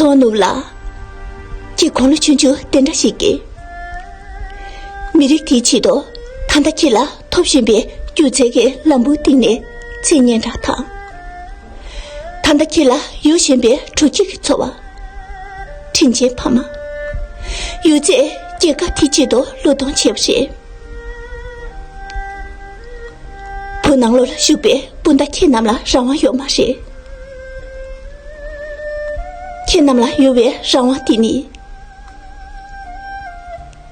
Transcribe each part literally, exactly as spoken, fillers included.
ཏོང་ནུབ་ལ། ཁྱེད་དགུང་ལོ་ཆུང་ཆུང་དེ་འདྲ་ཞིག་གིས། མི་རིགས་དེའི་ཆེད་དུ། ད་ལྟ་ཁྱེད་ལ་ཐོབ་བཞིན་པའི་སྒྱུ་རྩལ་གྱི་ལམ་བུའི་སྟེང་ནས་མཚན་སྙན་གྲགས་དང་། ད་ལྟ་ཁྱེད་ལ་ཡོད་བཞིན་པའི་དྲོ་སྐྱིད་ཀྱི་འཚོ་བ། དྲིན་ཆེན་ཕ་མ། ཡོད་ཚད་རྒྱལ་ཁབ་དེའི་ཆེད་དུ་བློས་གཏོང་བྱས་པ་རེད། བོད་ནང་ལོགས་ལ་བཞུགས་པའི་སྤུན་ཟླ་ཁྱེད་རྣམས་ལ་རང་དབང་ཡོད་མ་རེད། ཁྱེད་རྣམས་ལ་ཡོད་པའི་རང་དབང་དེ་ནི།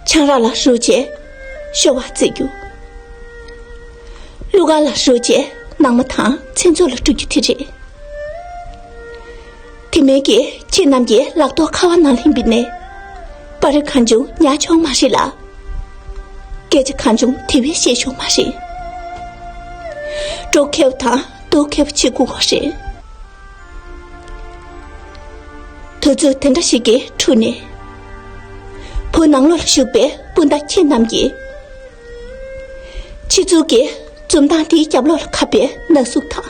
ཆང་རག་ལ་རོལ་བྱས་ཤོར་བ་བརྩི་རྒྱུ། གླུ་གར་ལ་རོལ་བྱས་ནང་མ་དང་མཚན་ཚོགས་ལ་སྤྲོད་རྒྱུ་དེ་རེད། དེ་མིན་གྱི་ཁྱེད་རྣམས་ཀྱི་ལག་ཐོག་ཁ་བ་ནང་ལྷིང་པའི་ནས། པར་རིས་གང་བྱུང་ཉར་ཆོག་མ་རེད་ལ། སྐད་ཆ་གང་བྱུང་དེ་བས་བཤད་ཆོག་མ་རེད། སྤྲོ་མཁས་པོ་དང་རྡོ་མཁས་པོ་བྱེད་དགོས་པ་རེད། དུས་ཚོད་དེ་འདྲ་ཞིག་གི་ཁྲོད་ནས། བོད་ནང་ལོགས་ལ་བཞུགས་པའི་སྤུན་ཟླ་ཁྱེད་རྣམས་ཀྱིས། ཕྱི་ཚུལ་གྱི་འཛུམ་མདངས་དེའི་རྒྱབ་ལོགས་ལ་ཁ་བའི་ན་ཟུག་དང་།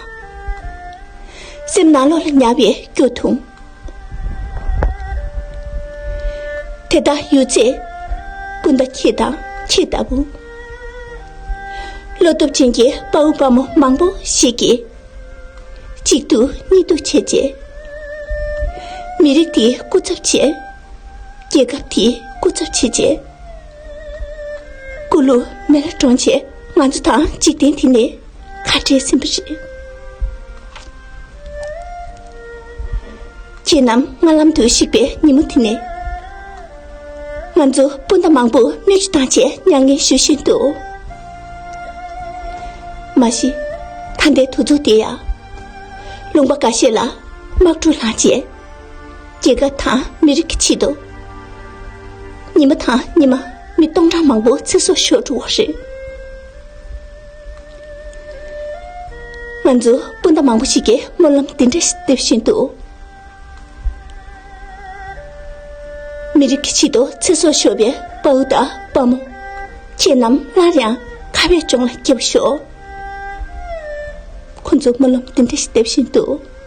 སེམས་ནང་ལོགས་ལ་ཉར་བའི་སྐྱོ་གདུང་། དེ་དག་ཡོད་ཚད་སྤུན་ཟླ་ཁྱེད་དང་ཁྱེད་ལྟ་བུ། བློ་སྟོབས་ཅན་གྱི་དཔའ་བོ་དཔའ་མོ་མང་པོ་ཞིག་གིས། གཅིག་ཏུ་གཉིས་སྡུད་བྱས་རྗེས། མི་རིགས་དེའི་སྐུ་ཚབ་བྱས། རྒྱལ་ཁབ་དེའི་སྐུ་ཚབ་བྱས་རྗེས། སྐུ་ལུས་མེ་ལ་དྲངས་བྱས་ང་ཚོ་དང་འཇིག་རྟེན་འདི་ནས་ཁ་བྲལ་ཟིན་པ་རེད། ཁྱེད་རྣམས་སྔ་ལམ་དུ་གཤེགས་པའི་ཉིན་མོ་དེ་ནས། ང་ཚོ་སྤུན་ཟླ་མང་པོ་མིག་ཆུ་བཏང་བྱས་མྱ་ངན་ཞུ་བཞིན་འདུག་མ་གཞི། ད་ལྟའི་དུས་ཚོད་འདི་ཡང་། ལུང་པ་འགའ་ཤས་ལ་དམག་འཁྲུག་ལངས་བྱས། རྒྱལ་ཁབ་དང་མི་རིགས་ཀྱི་ཆེད་དུ། ཉི་མ་དང་ཉི་མ་མི་སྟོང་ཕྲག་མང་པོ་ཚེ་སྲོག་ཤོར་འགྲོ་བ་རེད། ང་ཚོ་སྤུན་ཟླ་མང་པོ་ཞིག་གིས་སྨོན་ལམ་འདི་འདྲ་ཞིག་འདེབས་བཞིན་འདུག་མི་རིགས་ཀྱི་ཆེད་དུ་ཚེ་སྲོག་ཤོར་བའི་དཔའ་བོ་དང་དཔའ་མོ། ཁྱེད་རྣམས་སླར་ཡང་ཁ་བའི་ལྗོངས་ལ་སྐྱེ་བར་ཤོག་ཁོ་ཚོས་སྨོན་ལམ་འདི་འདྲ་ཞིག་འདེབས་བཞིན་འདུག